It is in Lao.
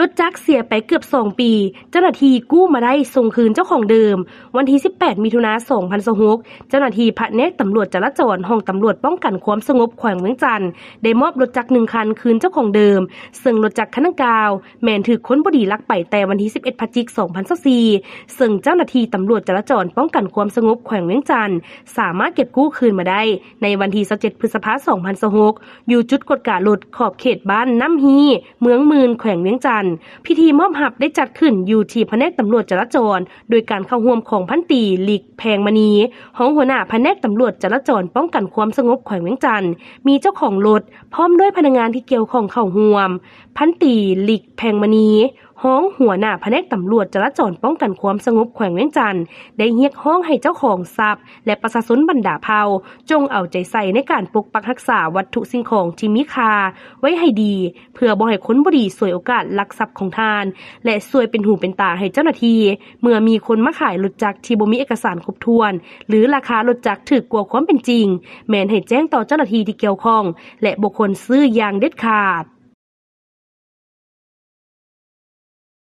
ລົດຈັກເສຍໄປເກືອບສອງປີ, ເຈົ້າໜ້າທີ່ກູ້ມາໄດ້ສົ່ງຄືນເຈົ້າຂອງເດີມ. ວັນທີສິບແປດ ມິຖຸນາ ສອງພັນຊາວຫົກ ເຈົ້າໜ້າທີ່ພະແນກຕຳຫຼວດຈະລາຈອນ ຫ້ອງຕຳຫຼວດປ້ອງກັນຄວາມສະຫງົບແຂວງວຽງຈັນ ໄດ້ມອບລົດຈັກໜຶ່ງຄັນຄືນເຈົ້າຂອງເດີມ, ເຊິ່ງລົດຈັກຄັນດັ່ງກ່າວ ແມ່ນຖືກຄົນບໍ່ດີລັກໄປແຕ່ວັນທີສິບເອັດ ພະຈິກ ສອງພັນຊາວສີ່ ເຊິ່ງເຈົ້າໜ້າທີ່ຕຳຫຼວດຈະລາຈອນປ້ອງກັນຄວາມສະຫງົບແຂວງວຽງຈັນ ສາມາດເກັບກູ້ຄືນມາໄດ້ໃນວັນທີຊາວເຈັດ ພຶດສະພາ ສອງພັນຊາວຫົກ ຢູ່ຈຸດກວດກາລົດຂອບເຂດບ້ານນ້ຳຮີ້ ເມືອງໝື່ນ ແຂວງວຽງຈັນ. ພິທີມອບຮັບໄດ້ຈັດຂຶ້ນຢູ່ທີ່ພະແນກຕຳຫຼວດຈະລາຈອນ ໂດຍການເຂົ້າຮ່ວມຂອງພັນຕີ ລິກ ແພງມະນີ ຮອງຫົວໜ້າພະແນກຕຳຫຼວດຈະລາຈອນປ້ອງກັນຄວາມສະຫງົບແຂວງວຽງຈັນ, ມີເຈົ້າຂອງລົດ ພ້ອມດ້ວຍພະນັກງານທີ່ກ່ຽວຂ້ອງເຂົ້າຮ່ວມ. ພັນຕີ ລິກ ແພງມະນີ ຮອງຫົວໜ້າພະແນກຕຳຫຼວດຈະລາຈອນປ້ອງກັນຄວາມສະຫງົບແຂວງວຽງຈັນ ໄດ້ຮຽກຮ້ອງໃຫ້ເຈົ້າຂອງຊັບ ແລະ ປະຊາຊົນບັນດາເຜົ່າ ຈົ່ງເອົາໃຈໃສ່ໃນການປົກປັກຮັກສາວັດຖຸສິ່ງຂອງທີ່ມີຄ່າໄວ້ໃຫ້ດີ ເພື່ອບໍ່ໃຫ້ຄົນບໍ່ດີສວຍໂອກາດລັກຊັບຂອງທ່ານ ແລະ ຊ່ວຍເປັນຫູເປັນຕາໃຫ້ເຈົ້າໜ້າທີ່ ເມື່ອມີຄົນມາຂາຍລົດຈັກທີ່ບໍ່ມີເອກະສານຄົບຖ້ວນ ຫຼື ລາຄາລົດຈັກຖືກກວ່າຄວາມເປັນຈິງ, ແມ່ນໃຫ້ແຈ້ງຕໍ່ເຈົ້າໜ້າທີ່ທີ່ກ່ຽວຂ້ອງ ແລະ ບໍ່ຄວນຊື້ຢ່າງເດັດຂາດ.